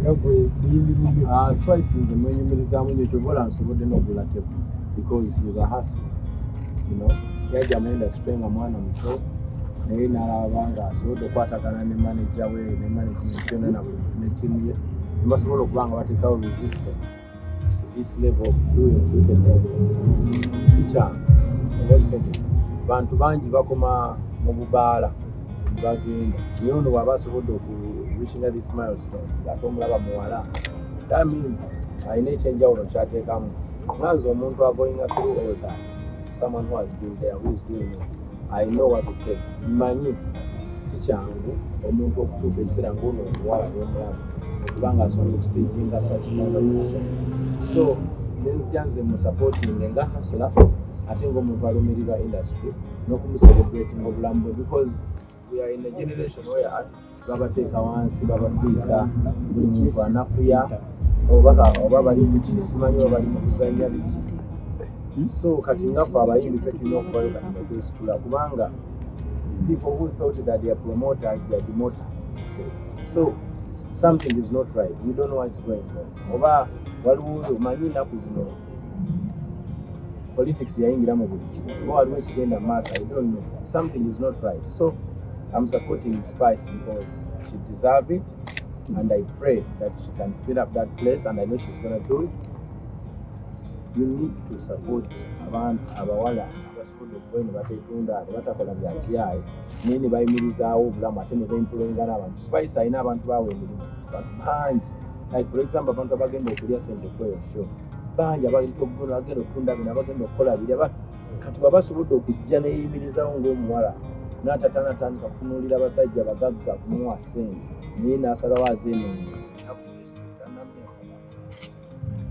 Nga gwe muyimbi munno. Ah, Spice nze mwenyumirizaamu nnyo, kyova olaba nsobodde n'okugula table, because he's a hustler. Yajja mu industry nga mwana muto, naye n'alaba nga asobodde okukwatagana ne manager we ne management yonna na buli muntu ne ttiimu ye, ne basobola okuba nga bateekawo resistance to this level of doing wicked level. Si kyangu, oba okitegeera? Bantu bangi bakoma mu bubaala ne bagenda, naye ono bw'aba asobodde oku reachinga this milestone ate omulaba muwala, that means alina ekyenjawulo kyateekamu. Nganze omuntu agoinga through all that, someone who has been there, who is doing it, I know what it takes. Mmanyi si kyangu omuntu okutuuka ekiseera ngaono omuwala n'omulaba okuba nga asobola okustaginga such kind of show. So nenzija nze mu supporting nga hustler, ate ng'omuntu alumirirwa industry n'okumucelebrating obulamu bwe, because we are in a generation where artists babateeka wansi, babafiisa, buli muntu anafuya, oba bali ku kisimanyi, oba bali mu kuzannya biki. So kati ngaffe abayimbi ffe tulina okuvayo kati nekwesitula, kubanga people who thought that they are promoters, they are demoters instead. So something is not right. We don't know what's going on, oba waliwo, omanyi ennaku zino politics yayingira mu buli kimu, oba waliwo ekigenda mu maaso, I don't know. Something is not right. So I'm supporting Spice because she deserve it, and I pray that she can fill up that place, and I know she's gonna do it. You need to support abantu abawala abasobodde okubayo ne batetunda, ne batakola bya kiyaye, naye ne bayimirizaawo obulamu, ate ne baemployinga n'abantu. Spice alina abantu baawa emirimu, abantu bangi. Like for example, abantu abagenda okulya sente kweyo show bangi, abagenda okutunda bino, abagenda okukola biri. Kati bw'aba asobodde okujja neyeyimirizaawo ng'omuwala, n'atatanatandika kutunuulira basajja bagagga kumuwa ssente, naye n'asalawo azeenonyeza.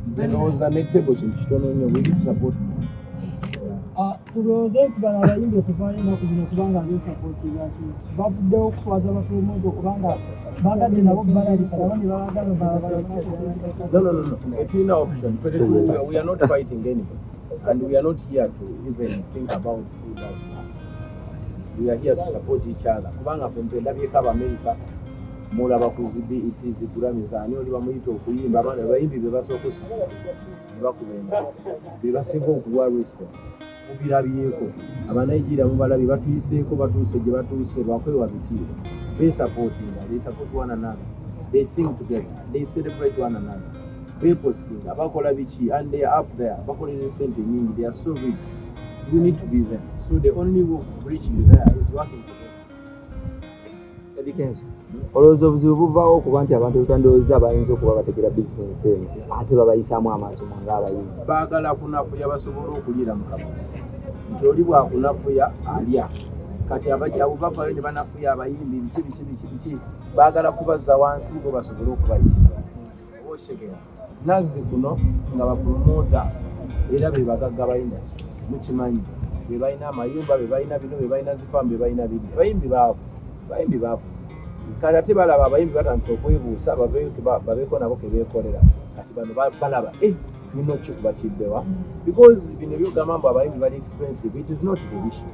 Nze ndowooza ne table kintu kitono nnyo. We need to support more. Ah, tulowooze nti bano abayimbi okuvaayo ennaku zino kubanga besupportinga nti bavuddewo okuswaza bapromoter, okubanga bagadde nabo balabisa nabo ne babagamba. No. Tetulina option. We are not fighting anybody. And we are not here to even think about who does what. We are here to support each other. Kubanga ffe, nze ndabyeko Abamerika, mulaba ku zi BET, zi Grammys, ani oli bamuyita okuyimba, abaana abayimbi be basooka osituka ne bakuba engalo, be basinga okuwa respect. Mubirabyeko, Abanigeria mubalabye, batuyiseeko, batuuse gye batuuse lwakwewa bitiibwa. Besupportinga, they support one another, they sing together, they celebrate one another, bepostinga, bakola biki, and they are up there, bakolera sente nyingi, they are so rich. We need to be there. So the only way of reaching there is working together. Eddy Kenzo, olowooza obuzibu buvaawo okuba nti abantu betandowooza bayinza okuba bategera bizinensi eno ate babayisaamu amaaso mwe ng'abayimbi? Baagala kunafuya basobole okuliira mu kabona, nti oli bwakunafuya alya. Kati abo bavayo ne banafuya abayimbi, biki biki biki biki, baagala kubazza wansi bo basobole okubayitira, oba okitegeera? Nazzi kuno nga bapromoter era be bagagga ba industry, mukimanyi, be balina amayumba, be balina bino, be balina zifaamu, be balina biri. Abayimbi baavu, abayimbi baavu. Kati ate balaba abayimbi batandise okwebuusa, baveeyo babeeko nabo kebeekolera. Kati bano balaba, eh, tulina okukikuba kiddewa, because bino ebyogamba mbu abayimbi bali expensive, it is not the issue.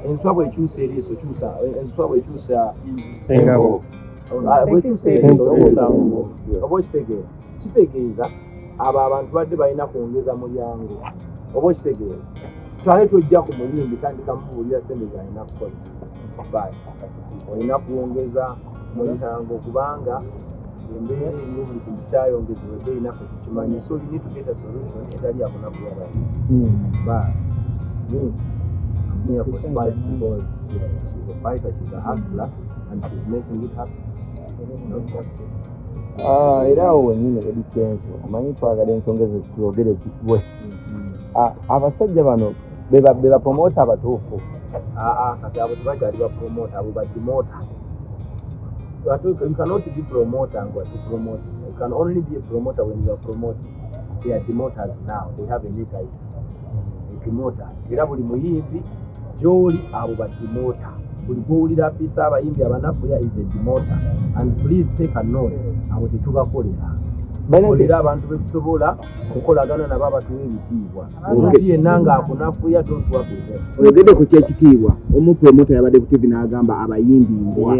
Enswa bwekyusa eriiso kyusa, enswa bwekyusa engabo. Ah, bwekyusa eriiso kyusa ngubo, oba okitegeera? Kitegeeza abo abantu badde balina kwongeza mulyango, oba okitegeera? Twale tojja ku muyimbi tandika mubuulira sente zalina kukola, but olina kwongeza mulyango, kubanga embeera eriwo, buli kintu kyayongezebwa, ebbeeyi naffe tukimanyi. So you need to get a solution etali yakunakuya bayimbi. But me, I'm here for Spice because she's a fighter, she's a hustler, and she's making it happen. Ah, era awo wennyini, Eddy Kenzo, omanyi twagala ensonga ezo twogere zikuwe. Ah, abasajja bano be bapromoter abatuufu? Aa, kati abo tebakyali ba promoter, abo ba demoter. You cannot be promoter nga si promoting. You can only be a promoter when you are promoting. They are demoters now. They have a new title, a demoters. Era buli muyimbi gy'oli, abo ba demoter. Buli gw'owulira afiisa abayimbi abanafuya is a demoter, and please take a note, abo tetubakolera. Tukolera abantu betusobola kukolagana nabo, abatuwa ebitiibwa. Omuntu yenna ng'akunafuya, don't work with them. Oyogedde ku kyekitiibwa, omu promoter yabadde ku TV n'agamba abayimbi mbwa.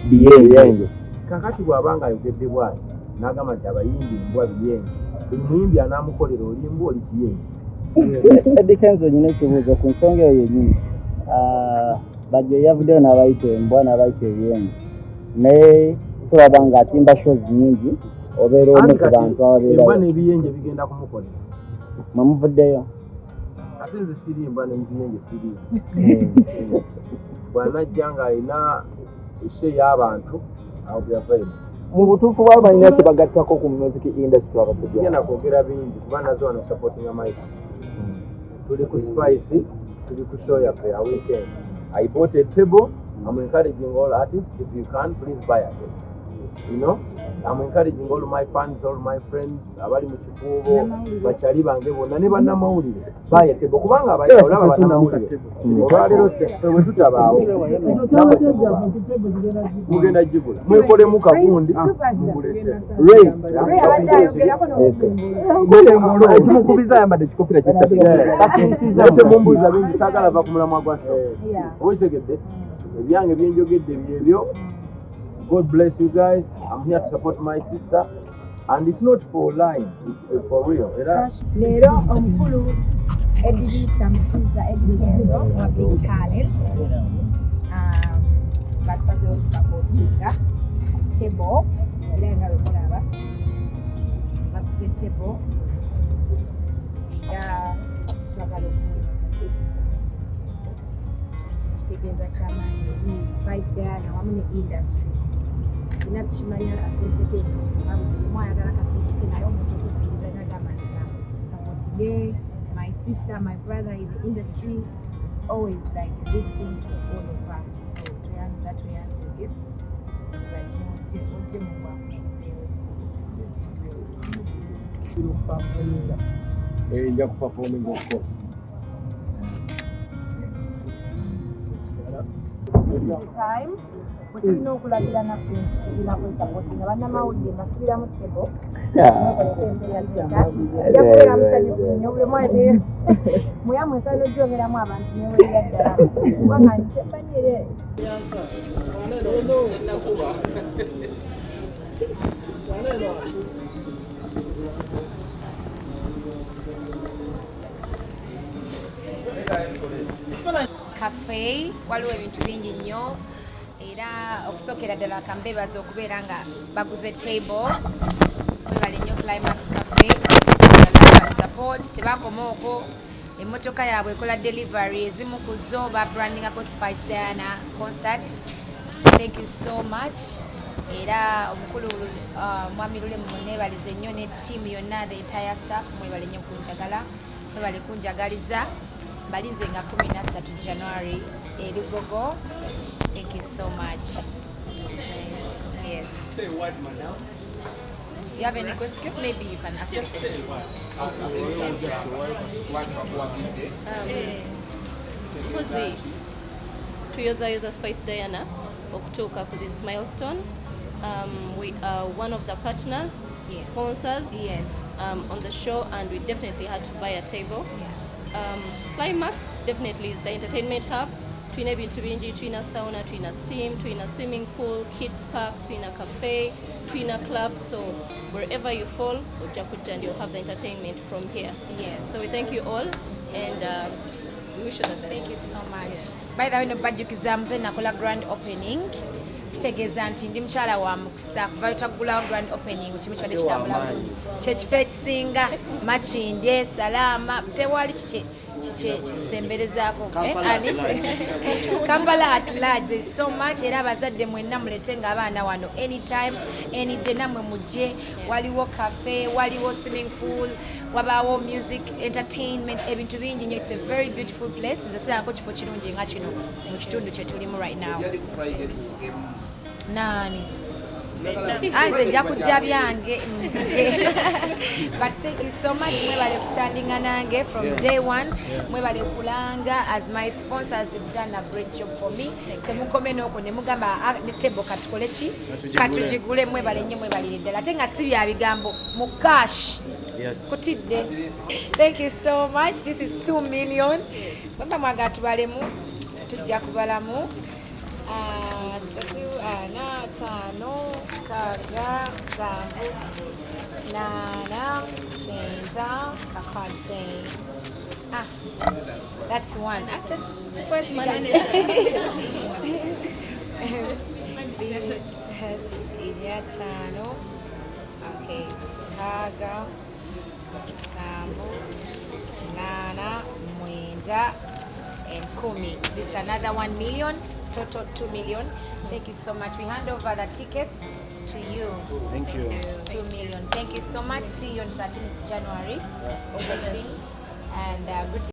Biyenje. Kakati bw'aba nga ayogedde bw'ati, N'agamba nti abayimbi mbwa biyenje. Buli muyimbi anaamukolera oli mbwa oli kiyenje. Eddy Kenzo, nyina ekibuuzo ku nsonga eyo yennyini. Bajjo yavuddeyo n'abayita embwa n'abayita ebyenje, naye tulaba ng'atimba shows nnyingi, obeera omu Anti ku kati bantu embwa ababeerayo. N'ebiyenje bigenda kumukolera. Mwe muvuddeyo. Ate nze siri mbwa ne mubiyenje siri. Bw'anajja ng'alina eshe y'abantu awo byavayo. Mu butuufu bwabo balina kye bagattako ku music industry abasajja? Sigenda kwogera bingi kuba naze wano supportinga my sister. Tuli ku Spice, tuli ku show yaffe ya weekend. I bought a table. I'm encouraging all artists, if you can, please buy a table. I'm encouraging all my fans, all my friends abali mu Kikuubo, bakyali bange bonna ne bannamawulire, buy a table kubanga olaba bannamawulire olwaleero ffe bwe tutabaawo nammwe temubaawo. Mugenda gigula mwekolemu kagundi mugulete. Ray. Ray abadde ayogerako. Ekimukubiza ayambadde ekikofiira Naye temumbuuza bingi, saagala va ku mulamwa gwa show. Oba okitegedde, ebyange byenjogedde byebyo. God bless you guys. I'm here to support my sister and it's not for lying, it's for real. Era Leero omukulu Edirisa Musuuza, Eddy Kenzo wa Big Talent, batusazeewo tusupportinga table, era nga bwe mulaba baguze table, era twagala okumwebaza. Thank you so much, Eddy Kenzo. Kitegeeza kyamaanyi eri Spice Diana wamu ne industry. Ina tukimanya akasente ke nga buli omu ayagala akasente ke, naye omuntu okukkiriza nagamba nti supportinge my sister, my brother in the industry, it's always like a big thing to all of us. So tweyanza, tweyanzege, ojje mu bwakuzeewo. Eh, nja kuperforming, of course. Time bwe tulina okulagira naffe nti tulina kwesupportinga. Bannamawulire, mbasubiramu table, nja kubeera musanyufu nnyo. Buli omu ate muyamu ensaano gyongeramu abantu newerera ddala kubanga nkyemmanyi era. Cafe waliwo ebintu bingi nnyo, era okusookera ddala kambebaza okubeera nga baguze table. Mwebale nnyo Climax Cafe support. Tebakoma okwo, emmotoka yaabwe ekola delivery, ezimu ku zo babrandingako Spice Diana concert. Thank you so much. Era omukulu Mwami Lulemu munebalize nnyo ne team yonna, the entire staff. Mwebale nnyo kunjagala, mwebale kunjagaliza. Balinze nga 13 January erugogo. Thank you so much. Yes. Say a word, madam. You have any question? Maybe you can ask a question. Just a word. Kuwagidde. Mpozi tuyozayoza Spice Diana okutuuka ku this milestone. We are one of the partners, sponsors on the show, and we definitely had to buy a table. Climax definitely is the entertainment hub. Tulina ebintu bingi: tulina sauna, tulina steam, tulina swimming pool, kids park, tulina cafe, tulina club. So wherever you fall, ojja kujja and you'll have the entertainment from here. So we thank you all and we wish you the best. Thank you so much. By the way, nobajjukiza muze nakola grand opening, kitegeeza nti ndi mukyala wa mukisa kuva lwetwaggulawo grand opening, kimu kibadde kitambula bulungi, kyekifo ekisinga Makindye Salaama, tewali kikisemberezaako. Kampala Eh, at ani? Kampala at large, there's so much. Era abazadde mwenna mulete nga abaana wano anytime, any day, nammwe mujje. Waliwo cafe, waliwo swimming pool, wabaawo music entertainment, ebintu bingi nnyo. It's a very beautiful place. Nze sirabako kifo kirungi nga kino mu kitundu kye tulimu right now. Yali ku Friday tuwugemu. Naani? Nze nja kujja byange mbuge. But thank you so much, mwebale kustandinga nange from day one. Mwebale kulanga as my sponsors. You've done a great job for me. Temukome n'okwo ne mugamba, "Ah, ne table katukole ki?" Katugigule. Katugigule. Mwebale nnyo, mwebalire ddala, ate nga si bya bigambo, mu cash. Kutidde. Thank you so much. This is 2 million. Bwemba mwagala tubalemu, tujja kubalamu. Ah, Asatu, ana, ataano, nkaaga, musanvu, kinaana, kyenda, kakadde. Ah, that's one. Ate sikwesiga. Bisatu, bbiri, ataano. Okay, nkaaga, musanvu, munaana, mwenda, and kumi. This is another 1 million, total 2 million. Thank you so much. We hand over the tickets to you. Thank you. 2 million. Thank you so much. See you on 13th January overseas. And good.